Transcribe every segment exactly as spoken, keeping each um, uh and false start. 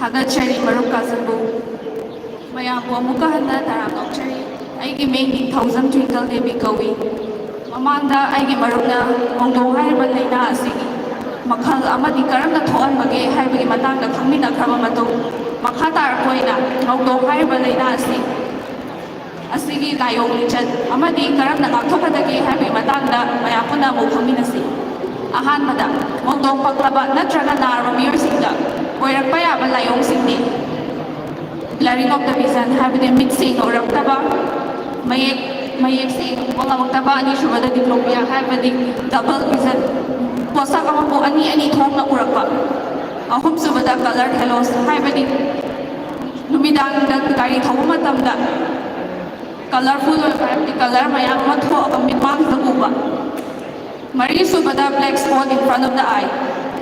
ꯊꯥꯒꯠꯆꯔꯤ ꯃꯔꯨꯞ ꯀꯥꯖꯜꯕꯨ꯫ ꯃꯌꯥꯝꯕꯨ ꯑꯃꯨꯛꯀ ꯍꯟꯅ ꯇꯔꯥꯝꯅ ꯑꯣꯛꯆꯔꯤ꯫ ꯑꯩꯒꯤ ꯃꯤꯡ ꯅꯤꯡꯊꯧꯖꯝ ꯇ꯭ꯋꯤꯡꯀꯜ ꯗꯦꯕꯤ ꯀꯧꯏ꯫ ꯃꯃꯥꯡꯗ ꯑꯩꯒꯤ ꯃꯔꯨꯞꯅ ꯉꯧꯗꯣꯡ ꯍꯥꯏꯔꯤꯕ ꯂꯥꯏꯅꯥ ꯑꯁꯤꯒꯤ ꯃꯈꯜ ꯑꯃꯗꯤ ꯀꯔꯝꯅ ꯊꯣꯛꯍꯟꯕꯒꯦ ꯍꯥꯏꯕꯒꯤ ꯃꯇꯥꯡꯗ ꯈꯪꯃꯤꯟꯅꯈ꯭ꯔꯕ ꯃꯇꯨꯡ, ꯃꯈꯥ ꯇꯥꯔꯛꯄ ꯑꯣꯏꯅ ꯉꯧꯗꯣꯡ ꯍꯥꯏꯔꯤꯕ ꯂꯥꯏꯅꯥ ꯑꯁꯤ ꯑꯁꯤꯒꯤ ꯂꯥꯏꯑꯣꯡ ꯂꯤꯆꯠ ꯑꯃꯗꯤ ꯀꯔꯝꯅ ꯉꯥꯛꯊꯣꯛꯀꯗꯒꯦ ꯍꯥꯏꯕꯒꯤ ꯃꯇꯥꯡꯗ ꯃꯌꯥꯝ ꯄꯨꯟꯅ ꯑꯃꯨꯛ ꯈꯪꯃꯤꯟꯅꯁꯤ꯫ ꯑꯍꯥꯟꯕꯗ, ꯉꯧꯗꯣꯡ ꯄꯛꯂꯕ ꯅꯠꯇ꯭ꯔꯒ ꯅꯥꯔꯕ ꯃꯤꯑꯣꯏꯁꯤꯡꯗ ꯑꯣꯏꯔꯛꯄ ꯌꯥꯕ ꯂꯥꯏꯑꯣꯡꯁꯤꯡꯗꯤ: blurring of the vision ꯍꯥꯏꯕꯗꯤ ꯃꯤꯠ ꯁꯦꯡꯅ ꯎꯔꯛꯇꯕ, ꯃꯌꯦꯛ ꯃꯌꯦꯛ ꯁꯦꯡꯅ ꯎꯕ ꯉꯝꯃꯛꯇꯕ, ꯑꯅꯤꯁꯨꯕꯗ diplopia ꯍꯥꯏꯕꯗꯤ double vision, ꯄꯣꯠꯁꯛ ꯑꯃꯕꯨ ꯑꯅꯤ ꯑꯅꯤ ꯊꯣꯛꯅ ꯎꯔꯛꯄ, ꯑꯍꯨꯝꯁꯨꯕꯗ coloured halos ꯍꯥꯏꯕꯗꯤ ꯅꯨꯃꯤꯗꯥꯡꯗ ꯒꯥꯔꯤ ꯊꯧꯕ ꯃꯇꯝꯗ colourful ꯑꯣꯏꯕ ꯍꯥꯏꯕꯗꯤ colour ꯃꯌꯥꯝ ꯑꯃ ꯊꯣꯛꯑꯒ ꯃꯤꯠꯃꯥꯡꯁꯤꯗ ꯎꯕ, ꯃꯔꯤꯁꯨꯕꯗ black spot in front of the eye,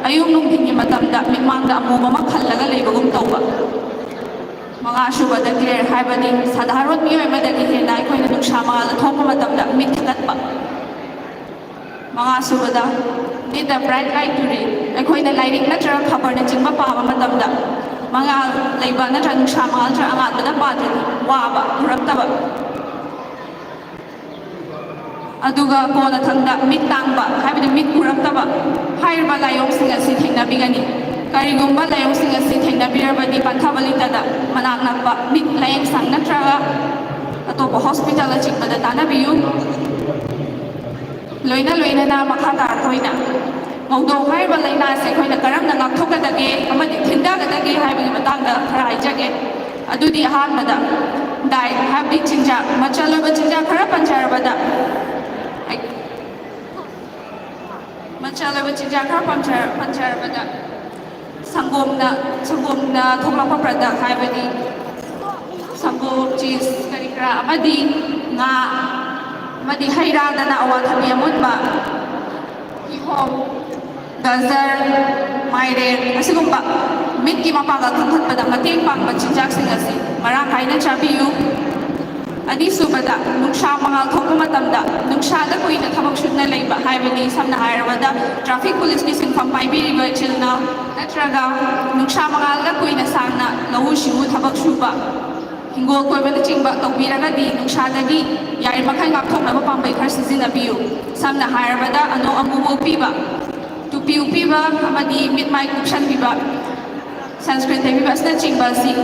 ꯑꯌꯨꯛ ꯅꯨꯡꯊꯤꯟꯒꯤ ꯃꯇꯝꯗ ꯃꯤꯠꯃꯥꯡꯗ ꯑꯃꯨꯕ ꯑꯃ ꯈꯜꯂꯒ ꯂꯩꯕꯒꯨꯝ ꯇꯧꯕ, ꯃꯉꯥꯁꯨꯕꯗ glare ꯍꯥꯏꯕꯗꯤ ꯁꯥꯙꯥꯔꯣꯟ ꯃꯤꯑꯣꯏ ꯑꯃꯗꯒꯤ ꯍꯦꯟꯅ ꯑꯩꯈꯣꯏꯅ ꯅꯨꯡꯁꯥ ꯃꯉꯥꯜꯗ ꯊꯣꯛꯄ ꯃꯇꯝꯗ ꯃꯤꯠ ꯊꯛꯀꯠꯄ, ꯃꯉꯥꯁꯨꯕꯗ need a bright light to read, ꯑꯩꯈꯣꯏꯅ ꯂꯥꯏꯔꯤꯛ ꯅꯠꯇ꯭ꯔꯒ ꯈꯕꯔꯅꯆꯤꯡꯕ ꯄꯥꯕ ꯃꯇꯝꯗ ꯃꯉꯥꯜ ꯂꯩꯕ ꯅꯠꯇ꯭ꯔꯒ ꯅꯨꯡꯁꯥ ꯃꯉꯥꯜ ꯅꯠꯇ꯭ꯔꯒ ꯑꯉꯥꯟꯕꯗ ꯄꯥꯗ꯭ꯔꯗꯤ ꯋꯥꯕ, ꯎꯔꯛꯇꯕ꯫ ꯑꯗꯨꯒ ꯀꯣꯟꯅꯊꯪꯗ ꯃꯤꯠ ꯇꯥꯡꯕ ꯍꯥꯏꯕꯗꯤ ꯃꯤꯠ ꯎꯔꯛꯇꯕ꯫ ꯍꯥꯏꯔꯤꯕ ꯂꯥꯏꯑꯣꯡꯁꯤꯡ ꯑꯁꯤ ꯊꯦꯡꯅꯕꯤꯒꯅꯤ꯫ ꯀꯔꯤꯒꯨꯝꯕ ꯂꯥꯏꯑꯣꯡꯁꯤꯡ ꯑꯁꯤ ꯊꯦꯡꯅꯕꯤꯔꯕꯗꯤ ꯄꯟꯊꯕ ꯂꯩꯇꯅ ꯃꯅꯥꯛ ꯅꯛꯄ ꯃꯤꯠ ꯂꯥꯌꯦꯡꯁꯪ ꯅꯠꯇ꯭ꯔꯒ ꯑꯇꯣꯞꯄ ꯍꯣꯁꯄꯤꯇꯥꯜ ꯑꯆꯤꯛꯄꯗ ꯇꯥꯟꯅꯕꯤꯌꯨ꯫ ꯂꯣꯏꯅ ꯂꯣꯏꯅꯅ ꯃꯈꯥ ꯇꯥꯔꯛꯄ ꯑꯣꯏꯅ ꯉꯧꯗꯣꯡ ꯍꯥꯏꯔꯤꯕ ꯂꯥꯏꯅꯥ ꯑꯁꯤ ꯑꯩꯈꯣꯏꯅ ꯀꯔꯝꯅ ꯉꯥꯛꯊꯣꯛꯀꯗꯒꯦ ꯑꯃꯗꯤ ꯊꯤꯟꯊꯒꯗꯒꯦ ꯍꯥꯏꯕꯒꯤ ꯃꯇꯥꯡꯗ ꯈꯔ ꯍꯥꯏꯖꯒꯦ꯫ ꯑꯗꯨꯗꯤ ꯑꯍꯥꯟꯕꯗ diet ꯍꯥꯏꯕꯗꯤ ꯆꯤꯟꯖꯥꯛ, ꯃꯆꯜ ꯑꯣꯏꯕ ꯆꯤꯟꯖꯥꯛ ꯈꯔ ꯄꯟꯖꯔꯕꯗ, ꯃꯆꯜ ꯑꯣꯏꯕ ꯆꯤꯟꯖꯥꯛ ꯈꯔ ꯄꯟꯖ-, ꯄꯟꯖꯔꯕꯗ, ꯁꯪꯒꯣꯝꯅ, ꯁꯪꯒꯣꯝꯅ ꯊꯣꯛꯂꯛꯄ product ꯍꯥꯏꯕꯗꯤ ꯁꯪꯒꯣꯝ, cheese ꯀꯔꯤ ꯀꯔꯥ ꯑꯃꯗꯤ ꯉꯥ ꯑꯃꯗꯤ ꯍꯩ ꯔꯥꯗꯅ ꯑꯋꯥꯊꯕꯤ ꯑꯃꯨꯟꯕ, ꯀꯤꯍꯣꯝ, ꯒꯖꯔ, ꯃꯥꯏꯔꯦꯟ ꯑꯁꯤꯒꯨꯝꯕ ꯃꯤꯠꯀꯤ ꯃꯄꯥꯡꯒꯜ ꯀꯟꯈꯠꯄꯗ ꯃꯇꯦꯡ ꯄꯥꯡꯕ ꯆꯤꯟꯖꯥꯛꯁꯤꯡ ꯑꯁꯤ ꯃꯔꯥꯡ ꯀꯥꯏꯅ ꯆꯥꯕꯤꯌꯨ꯫ ꯑꯅꯤꯁꯨꯕꯗ, ꯅꯨꯡꯁꯥ ꯃꯉꯥꯜ ꯊꯣꯛꯄ ꯃꯇꯝꯗ ꯅꯨꯡꯁꯥꯗ ꯀꯨꯏꯅ ꯊꯕꯛ ꯁꯨꯅ ꯂꯩꯕ, ꯍꯥꯏꯕꯗꯤ ꯁꯝꯅ ꯍꯥꯏꯔꯕꯗ traffic policeꯀꯤ ꯁꯤꯟꯐꯝ ꯄꯥꯏꯕꯤꯔꯤꯕ ꯏꯆꯤꯜ ꯏꯅꯥꯎ, ꯅꯠꯇ꯭ꯔꯒ ꯅꯨꯡꯁꯥ ꯃꯉꯥꯜꯗ ꯀꯨꯏꯅ ꯁꯥꯡꯅ ꯂꯧꯎ ꯁꯤꯡꯎ ꯊꯕꯛ ꯁꯨꯕ, ꯍꯤꯡꯒꯣꯜ ꯀꯣꯏꯕꯅꯆꯤꯡꯕ ꯇꯧꯕꯤꯔꯒꯗꯤ ꯅꯨꯡꯁꯥꯗꯒꯤ ꯌꯥꯔꯤꯃꯈꯩ ꯉꯥꯛꯊꯣꯛꯅꯕ ꯄꯥꯝꯕꯩ ꯈꯔ ꯁꯤꯖꯤꯟꯅꯕꯤꯌꯨ꯫ ꯁꯝꯅ ꯍꯥꯏꯔꯕꯗ ꯑꯅꯣꯛ ꯑꯃꯨꯕ ꯎꯞꯄꯤꯕ, ꯇꯨꯄꯤ ꯎꯞꯄꯤꯕ ꯑꯃꯗꯤ ꯃꯤꯠ ꯃꯥꯏ ꯀꯨꯞꯁꯟꯕꯤꯕ, sunscreen ꯇꯩꯕꯤꯕ ꯑꯁꯤꯅꯆꯤꯡꯕ ꯑꯁꯤ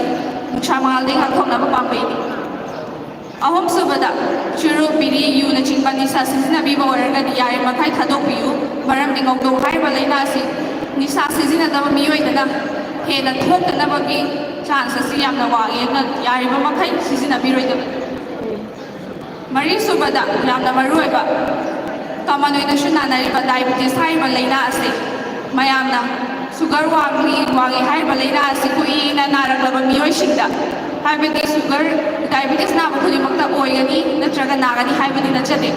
ꯅꯨꯡꯁꯥ ꯃꯉꯥꯜꯗꯒꯤ ꯉꯥꯛꯊꯣꯛꯅꯕ ꯄꯥꯝꯕꯩꯅꯤ꯫ ꯑꯍꯨꯝꯁꯨꯕꯗ, ꯆꯨꯔꯨꯞ, ꯕꯤꯔꯤ, ꯌꯨꯅꯆꯤꯡꯕ ꯅꯤꯁꯥ ꯁꯤꯖꯤꯟꯅꯕꯤꯕ ꯑꯣꯏꯔꯒꯗꯤ ꯌꯥꯔꯤꯃꯈꯩ ꯊꯥꯗꯣꯛꯄꯤꯌꯨ꯫ ꯃꯔꯝꯗꯤ ꯉꯧꯗꯣꯡ ꯍꯥꯏꯔꯤꯕ ꯂꯥꯏꯅꯥ ꯑꯁꯤ ꯅꯤꯁꯥ ꯁꯤꯖꯤꯟꯅꯗꯕ ꯃꯤꯑꯣꯏꯗꯅ ꯍꯦꯟꯅ ꯊꯣꯛꯇꯅꯕꯒꯤ chance ꯑꯁꯤ ꯌꯥꯝꯅ ꯋꯥꯡꯉꯤ꯫ ꯑꯗꯨꯅ ꯌꯥꯔꯤꯕ ꯃꯈꯩ ꯁꯤꯖꯤꯟꯅꯕꯤꯔꯣꯏꯗꯕꯅꯤ꯫ ꯃꯔꯤꯁꯨꯕꯗ, ꯌꯥꯝꯅ ꯃꯔꯨꯑꯣꯏꯕ, common ꯑꯣꯏꯅꯁꯨ ꯅꯥꯅꯔꯤꯕ diabetes ꯍꯥꯏꯔꯤꯕ ꯂꯥꯏꯅꯥ ꯑꯁꯤ ꯃꯌꯥꯝꯅ sugar ꯋꯥꯡꯏ ꯋꯥꯡꯏ ꯍꯥꯏꯔꯤꯕ ꯂꯥꯏꯅꯥ ꯑꯁꯤ ꯀꯨꯏꯅ ꯅꯥꯔꯛꯂꯕ ꯃꯤꯑꯣꯏꯁꯤꯡꯗ, ꯍꯥꯏꯕꯗꯤ sugar, diabetes ꯅꯥꯕ ꯈꯨꯗꯤꯡꯃꯛꯇ ꯑꯣꯏꯒꯅꯤ ꯅꯠꯇ꯭ꯔꯒ ꯅꯥꯒꯅꯤ ꯍꯥꯏꯕꯗꯤ ꯅꯠꯆꯗꯦ꯫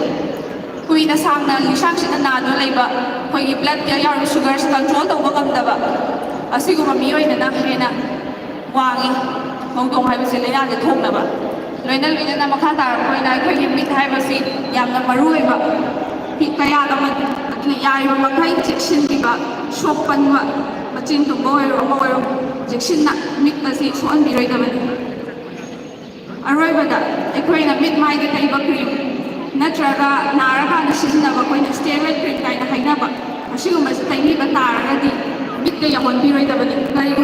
ꯀꯨꯏꯅ ꯁꯥꯡꯅ ꯂꯤꯁꯥꯡꯁꯤꯠꯅ ꯅꯥꯗꯨꯅ ꯂꯩꯕ, ꯑꯩꯈꯣꯏꯒꯤ blood ꯇ ꯌꯥꯎꯔꯤꯕ sugar ꯁꯤ control ꯇꯧꯕ ꯉꯝꯗꯕ, ꯑꯁꯤꯒꯨꯝꯕ ꯃꯤꯑꯣꯏꯗꯅ ꯍꯦꯟꯅ ꯋꯥꯡꯉꯤ ꯉꯧꯗꯣꯡ ꯍꯥꯏꯕꯁꯤ ꯂꯥꯏꯅꯥꯁꯦ ꯊꯣꯛꯅꯕ꯫ ꯂꯣꯏꯅ ꯂꯣꯏꯅꯅ ꯃꯈꯥ ꯇꯥꯔꯛꯄ ꯑꯣꯏꯅ ꯑꯩꯈꯣꯏꯒꯤ ꯃꯤꯠ ꯍꯥꯏꯕꯁꯤ ꯌꯥꯝꯅ ꯃꯔꯨ ꯑꯣꯏꯕ ꯍꯤ-, ꯀꯌꯥꯠ ꯑꯃ, ꯑꯗꯨꯅ ꯌꯥꯔꯤꯕ ꯃꯈꯩ ꯆꯦꯛꯁꯤꯟꯕꯤꯕ, ꯁꯣꯛꯄꯟꯕ, ꯃꯆꯤꯟ ꯇꯨꯝꯕ ꯑꯣꯏꯔꯣ ꯑꯃ ꯑꯣꯏꯔꯣ, ꯆꯦꯛꯁꯤꯟꯅ ꯃꯤꯠ ꯑꯁꯤ ꯁꯣꯛꯍꯟꯕꯤꯔꯣꯏꯗꯕꯅꯤ꯫ ꯑꯔꯣꯏꯕꯗ, ꯑꯩꯈꯣꯏꯅ ꯃꯤꯠ ꯃꯥꯏꯗ ꯇꯩꯕ cream ꯅꯠꯇ꯭ꯔꯒ ꯅꯥꯔꯀꯥꯟꯗ ꯁꯤꯖꯤꯟꯅꯕ ꯑꯩꯈꯣꯏꯅ steroid cream ꯀꯥꯏꯅ ꯍꯥꯏꯅꯕ, ꯑꯁꯤꯒꯨꯝꯕꯁꯤ ꯇꯩꯕꯤꯕ ꯇꯥꯔꯒꯗꯤ ꯃꯤꯠꯇ ꯌꯥꯍꯟꯕꯤꯔꯣꯏꯗꯕꯅꯤ꯫ ꯀꯔꯤꯒꯨꯝꯕ